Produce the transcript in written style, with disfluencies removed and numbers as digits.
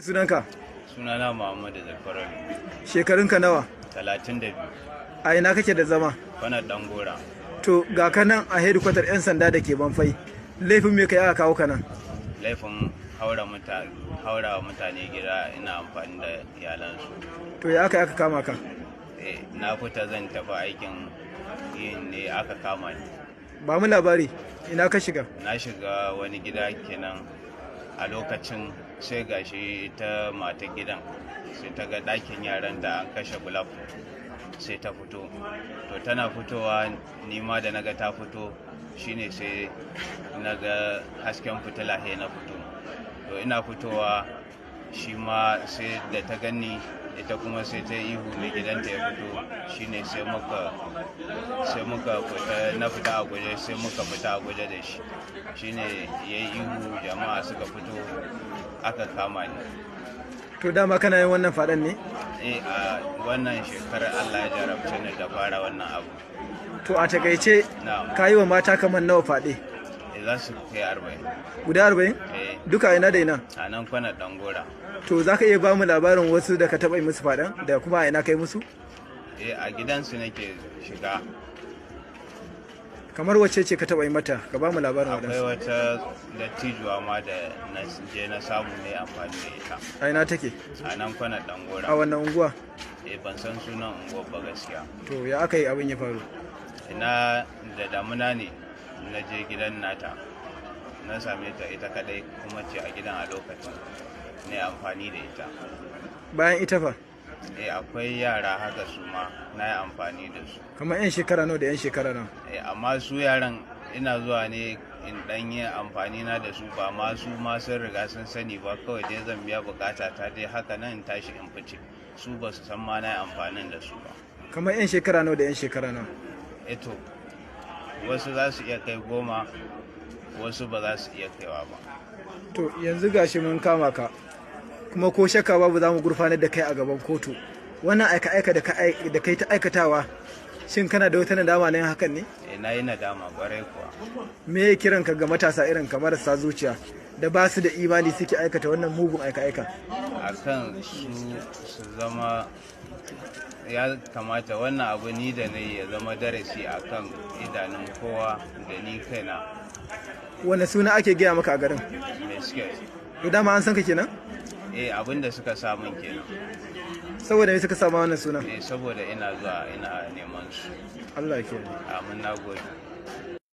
Sunanka? Sunana Muhammadu Zafarali. Shekarunka nawa? 32. A ina kake da zama? Kwanar Dangora. To, ga ka nan a hedikwatar 'yan sanda da ke Banfai. Laifin me kai aka kawo ka nan? Laifin haura mutane gida, ina amfani da iyalansu. To, ya aka kama ka? Na fita zan tafi aikin yin ne aka kama ni. Ba mu labari, ina ka shiga? Na shiga wani gida kenan a lokacin, sai gashi ta mata gidan, sai ta ga ɗakin yaran da an kashe gulaf, sai ta fito. To, tana fitowa, nima da naga ta fito shine sai naga hasken fitila, sai na fito. To, ina fitowa shi ma sai da ta gani, ita kuma sai ta ihu, mai gidanta ya fito, shine sai muka fita, na fita a guje, sai muka fita a guje da shi. Shine ya yi ihu, jama'a suka fito, aka kama ni. To, dama kana yin wannan faɗan ne? Eh, a wannan shekarar Allah ya jarabce ni da fara wannan abu. To, a takaice, Na. ka yi wa mata kamar nawa faɗe? Za su kai 40. Guda 40? Eh. Duka a ina da ina? A nan Kwanar Dangora. To, za ka iya ba mu labarin wasu da ka taɓa yi musu faɗan da kuma a ina kai musu? Eh, a gidansu nake shiga. Kamar wacce ce ka taɓa yi mata? Ka ba mu labarin Akwai waɗansu. wata dattijuwa ma da na je na samu ne amfani da ita. A ina take? A nan Kwanar Dangora. A wannan unguwa? Eh, ban san sunan unguwar ba gaskiya. To, ya aka yi abin ya faru? Ina da damuna ne na je gidan nata, na same ta ita kadai kuma ce a gidan a lokacin, ne amfani da ita. Bayan ita fa? Eh, akwai yara haka, su ma na yi amfani da su. Kamar 'yan shekara nawa da 'yan shekara nawa? Eh, amma su yaran ina zuwa ne in dan yi amfani na da su, ba ma su ma sun riga sun sani ba, kawai dai zan biya bukata ta dai haka nan in tashi in fice, su ba su san ma na yi amfanin da su ba. Kamar 'yan shekara nawa da 'yan shekara nawa? Eto, wasu za su iya kai 10, wasu ba za su iya kaiwa ba. To, yanzu gashi mun kama ka, kuma ko shakka babu za mu gurfanar da kai a gaban kotu. Wannan aika-aika da kai ta aikatawa, shin kana da wata nadama na yin hakan ne? Eh, na yi nadama kwarai kuwa. Me ya kiranka ga matasa irin kamar marasa zuciya da ba su da imani suke aikata wannan mugun aika-aika? Akan su su zama, ya kamata wannan abu ni da na yi ya zama darasi akan idanun kowa da ni kaina. Wane suna ake gaya maka a garin? Mai skirt. To, dama an san ka kenan? Eh, abin da suka samun kenan. Saboda me suka sama wannan sunan? Eh, saboda ina zuwa ina neman su. Allah ya kiyaye. Amin, nagode.